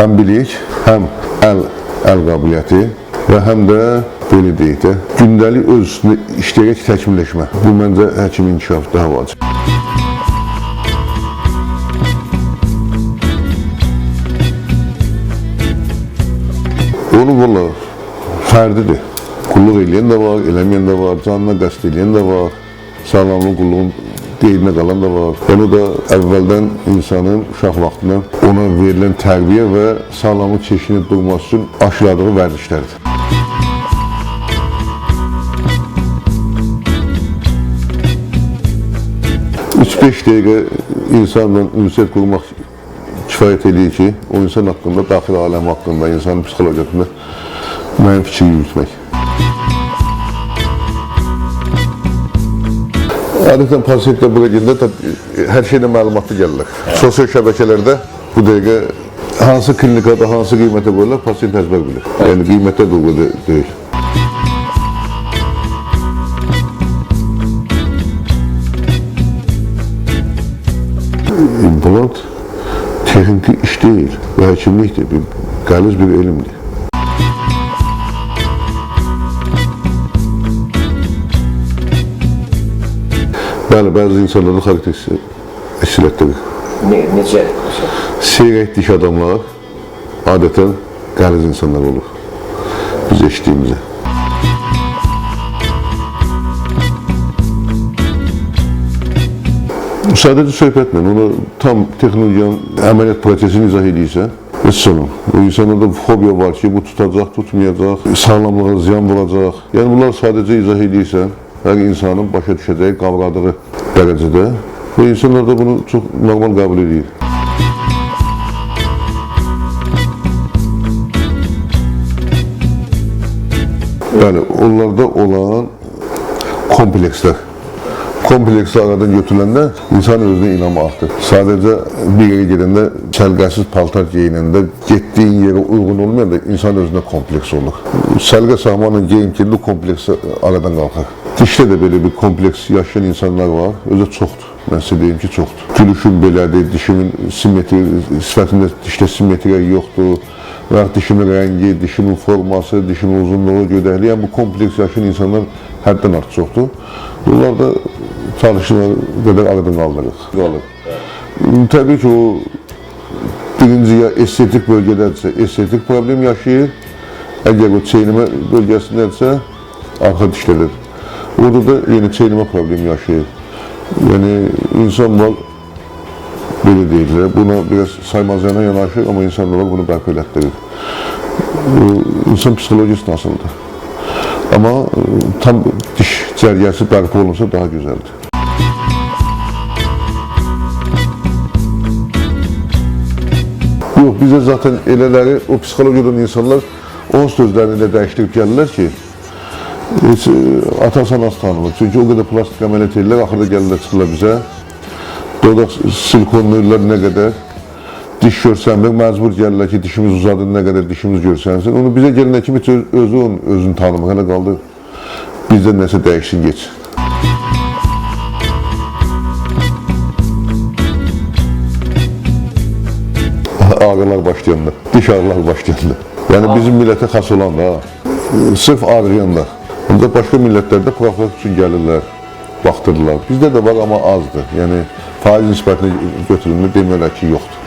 Həm bilik, həm əl qabiliyyəti və həm də belə deyək də, gündəlik öz üstündə işləyərək təkmilləşmə. Bu məncə həkimin inkişafı daha vacib. Onu valla fərdidir. Qulluq eləyən də var, eləməyən də var, canına qəsd eləyən də var, sağlamlıq qulluğun qeydinə qalan da var. Yəni o da əvvəldən insanın uşaq vaxtından ona verilən tərbiyə və sağlamlıq keşiyini durması üçün aşıladığı vərdişlərdir. Üç-beş dəqiqə insanla ünsiyyət qurmaq kifayət eləyir ki, o insan haqqında, daxil aləm haqqında, insanın psixologiyası haqqında müəyyən fikir yürütmək. Adətən pasiyentlər bura gedəndə hər şeydə məlumatlı gəlirlər. Sosial şəbəkələrdə bu dəqiqə hansı klinikada hansı qiymətə qoyurlar, pasiyent əzbər bilir. Yəni qiymətə də o qədər deyil. İmplant texniki iş deyil və həkimlikdir, bir qəliz bir elmdir. Bəli, bəzi insanlarda xarakter əks etdirir. Necə? Seyrək diş adamlar adətən qəliz insanlar olur. Biz eşitdiyimizə. Sadəcə söhbətlə, onu tam texnologiyanın əməliyyat prosesini izah edirsə, heç sorun. O insanlarda fobiya var ki, bu tutacaq, tutmayacaq, sağlamlığa ziyan vuracaq. Yəni bunlar sadəcə izah edirsən, hər insanın başa düşəcəyi, qavradığı dərəcədə və insanlar da bunu çox normal qəbul edir. Bəli, onlarda olan komplekslər. Komplekslər aradan götürüləndə insan özünə inamı artır. Sadəcə bir yerə gedəndə səliqəsiz paltar geyinəndə, getdiyin yerə uyğun olmayanda insan özünə kompleks olur. Səliqə sahmanla geyim ki, bu kompleks aradan qalxar. Dişdə də belə bir kompleks yaşayan insanlar var, özü çoxdur. Mən sizə deyim ki, çoxdur. Gülüşüm belədir, dişimin simmetri, sifətində dişdə simmetriya yoxdur. Və yaxud dişimin rəngi, dişimin forması, dişimin uzunluğu, gödəkliyi, yəni bu kompleks yaşayan insanlar həddən artıq çoxdur. Bunlar da çalışına qədər aradan qaldırır. Qalır. Təbii ki, o birinci ya estetik bölgədədirsə, estetik problem yaşayır. Əgər o çeynəmə bölgəsindədirsə, arxa dişlədir. Orada da yenə çeynəmə problemi yaşayır. Yəni insan var, belə deyirlər, buna biraz saymazlarına yanaşır, amma insanlar bunu bərpa elətdirir. İnsan psixologiyası nasıldır? Amma tam diş cərgəsi bərpa olunsa daha gözəldir. Yox, bizə zaten elələri, o psixologiyadan insanlar onun sözlərini elə dəyişdirib gəlirlər ki, heç atası anası tanımır. Çünki o qədər plastik əməliyyat edirlər, axırda gəlirlər, çıxırlar bizə. Dodaq silikonluyurlar nə qədər, diş görsənmir, məcbur gəlirlər ki, dişimiz uzadı, nə qədər dişimiz görsənsin. Onu bizə gələnə kimi heç özü onun özünü tanımır, hələ qaldı bizdə nəsə dəyişsin, geçsin. Ağrılar başlayanda, diş ağrılar başlayanda. Yəni bizim millətə xas olan da, sırf ağrıyanda. Ancaq başqa millətlərdə profilaktik üçün gəlirlər, baxdırırlar. Bizdə də var, amma azdır. Yəni faiz nisbətini götürüldüyündə demək olar ki, yoxdur.